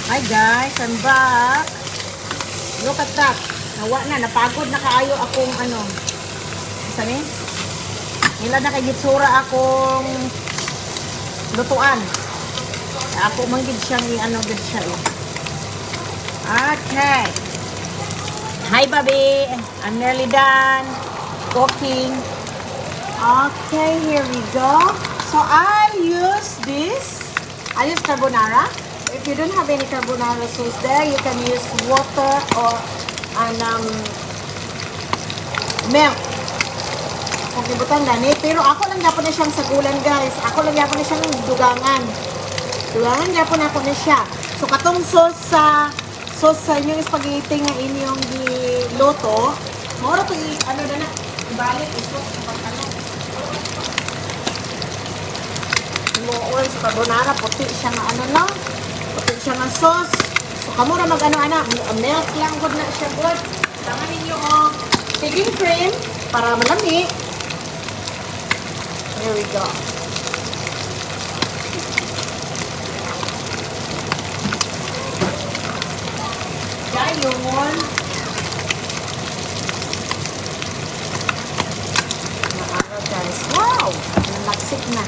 Hi guys, I'm back. Look at that. Nawa na, napagod na kaayo akong ano. Isa ni? Nila na kay gitsura akong lutuan. Ako man gid siyang i-ano gid siya eh. Okay. Hi, Bobby. I'm nearly done cooking. Okay, here we go. So I use this. I use carbonara. If you don't have any carbonara sauce there, you can use water or and milk. Kung ibutang gani. Pero ako lang gyapon na siyang sagulan, guys. Ako lang gyapon na siyang dugangan. Dugangan gyapon ako na siya. So katong sauce sa inyong spaghetti nga inyong giluto, mao ra to i ano na na ibalik i-sauce kapag ano. Himuon sa carbonara, puti siya nga ano no? Puti siya nga sauce. So kamo ra mag ano ana, milk lang gud na siya gud. Tangan ninyo og thickening cream para malami. Here we go. Dayon. Naara guys. Wow! Nalaksik na.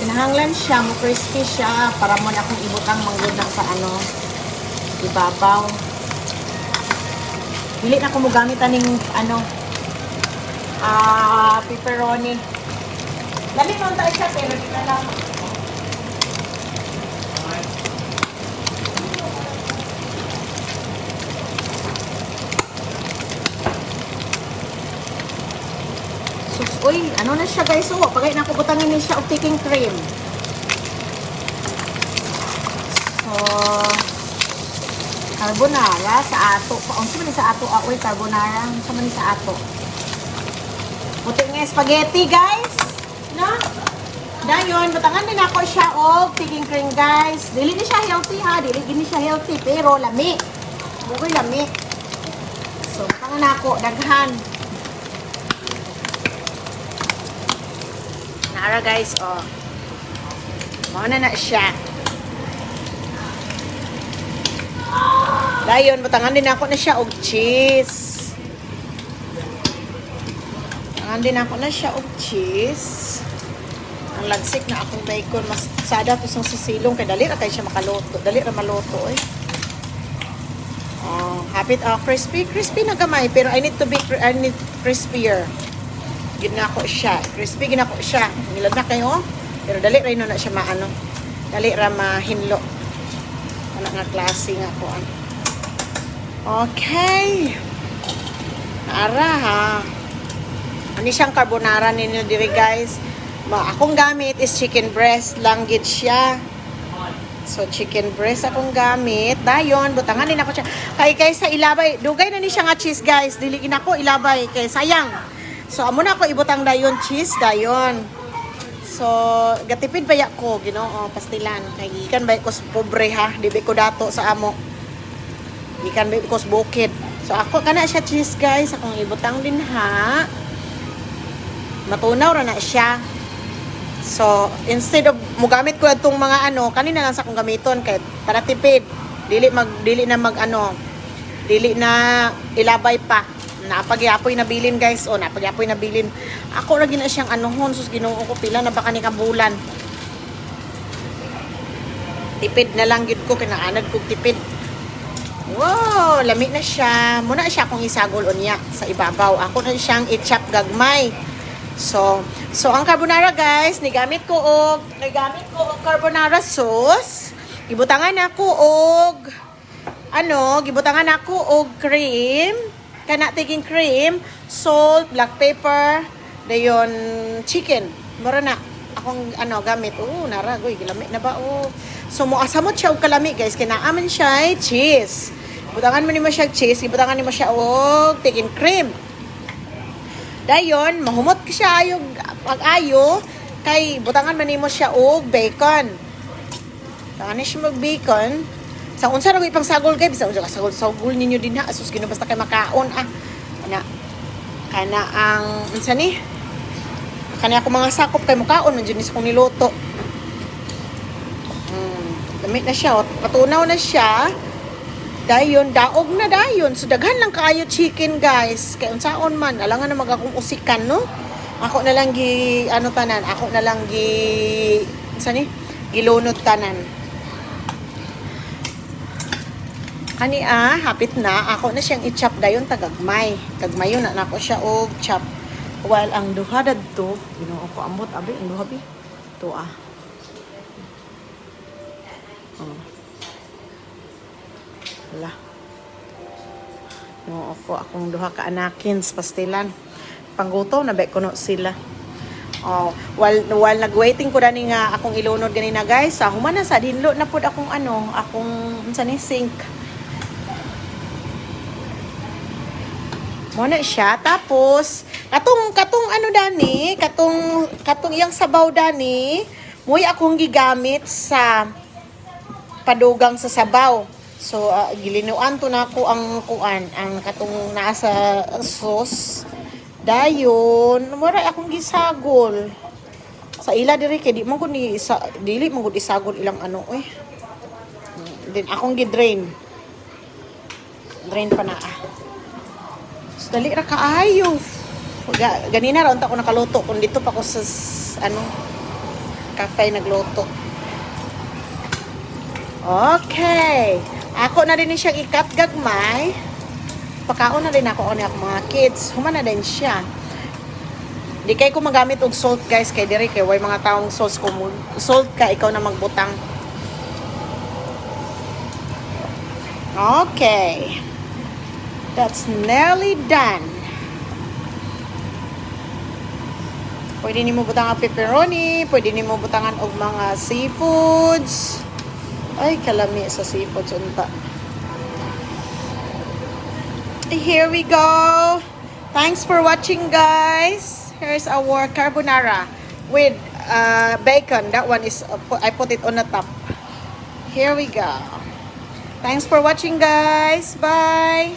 Kinahanglan siya, mo crispy siya para mo na akong ibutang manggod na sa ano ibabaw. Dili na ko mo gamit aning ano pepperoni. Lami man tayo siya pero di na lang. Sus, uy, ano na siya guys, oh, pagay na ko butangin ni siya og thickening cream. So, carbonara sa ato. Unsa man ni sa ato? Ah, uy, carbonara. Unsa man ni sa ato? Puti nga spaghetti, guys. No? Dayon, butangan din ako siya og thickening cream, guys. Dili ni siya healthy ha, dili gini siya healthy pero lami. Bugoy lami. So, butangan ako daghan. Nara guys, oh. Mao na na siya. Dayon, butangan din ako na siya og cheese. Butangan din ako na siya og cheese. Ang lagsik na akong bacon, mas sada to sa sisilong kay dali ra kay siya makaluto. Dali ra maluto eh. Oh, happy oh, crispy, crispy na gamay pero I need crispier. Gid na ako siya. Crispy gid ako siya. Ngilad na kayo. Pero dali ra na siya maano. Dali ra mahinlo. Ana nga klase nga ko ano. Okay. Naara ha. Ani siyang carbonara ninyo diri guys. Ma akong gamit is chicken breast lang gid siya. So chicken breast akong gamit. Dayon butangan din ako siya. Kay kay sa ilabay, dugay na ni siya nga cheese guys. Dili gid ako ilabay kay sayang. So amo na ako ibutang dayon cheese dayon. So gatipid baya ko Ginoo pastilan kay gikan ba ko sa pobre ha, di ba ko dato sa amo. Gikan ba ko sa bukid. So ako kana siya cheese guys, akong ibutang din ha. Matunaw ra na siya. So, instead of mugamit ko atong mga ano, kanina lang sa akong gamiton kay para tipid. Dili na mag ano, dili na ilabay pa. Napagyapoy na bilin guys. O, napagyapoy na bilin. Ako ra gina siyang anuhon sus Ginoo ko pila na baka ni kabulan. Tipid na lang gid ko kinaanad kog tipid. Wow, lami na siya. Muna siya akong isagol unya sa ibabaw. Ako na siyang i-chop gagmay. So ang carbonara guys, nigamit ko og carbonara sauce. Gibutangan ako og ano, gibutangan ako og cream, kana taking cream, salt, black pepper, dayon chicken. Mura na akong ano gamit. Oh, nara goy, gilami na ba oh. So moasamot siya og kalami guys, kay naa man siya cheese. Butangan mo nimo siya og cheese, gibutangan nimo siya og thickened cream. Dayon, mahumot siya ayo pag-ayo kay butangan man nimo siya og bacon. Butangan ni siya og bacon. Sa unsa ra pang sagol kay bisan unsa ka sagol sagol ninyo din ha asus Ginoo basta kay makaon ah. Ana kana ang unsa ni? Kani ako mga sakop kay mukaon man jud ni sa kong niluto. Lami na siya, oh. Patunaw na siya. Dayon, daog na dayon. So daghan lang kaayo chicken, guys. Kay unsaon man, alangan na mag akong usikan, no? Ako na lang gi ano tanan, ako na lang gi unsa ni? Gilunod tanan. Kani ah, hapit na. Ako na siyang i-chop dayon tagagmay. Gagmayon na nako siya og chop. While ang duha dadto, Ginoo ko, ambot abi ang duha bi. To ah. Oh. Hala. No, ako akong duha ka anakins pastilan. Panggutom na ba kuno sila. Oh, while nagwaiting ko dani nga akong ilunod ganina, guys, sa human na sa dinlo na pud akong ano, akong unsa ni, sink. Mo na siya. Tapos katong katong ano dani, katong katong iyang sabaw dani, mo'y akong gigamit sa padugang sa sabaw. So gilinuan to nako ang kuan, ang katong naa sa sauce. Dayon, mura akong gisagol. Sa ila diri kay di man gud ni isa, dili man gud isagol ilang ano oy. Then akong gi-drain. Drain pa na ah. So, dali ra kaayo. Ganina ra unta ko nakaluto kung dito pa ko sa ano cafe nagluto. Okay. Ako na din siyang i-cut gagmay. Pakaon na din ako ani ako mga kids. Human na din siya. Di kay ko magamit og salt, guys, kay diri kay way mga taong sauce. Kung salt ka, ikaw na magbutang. Okay. That's nearly done. Pwede nimo butangan pepperoni, pwede nimo butangan og mga seafoods. Ay, kalami sa seafoods unta. Here we go. Thanks for watching, guys. Here's our carbonara with bacon. That one is, I put it on the top. Here we go. Thanks for watching, guys. Bye.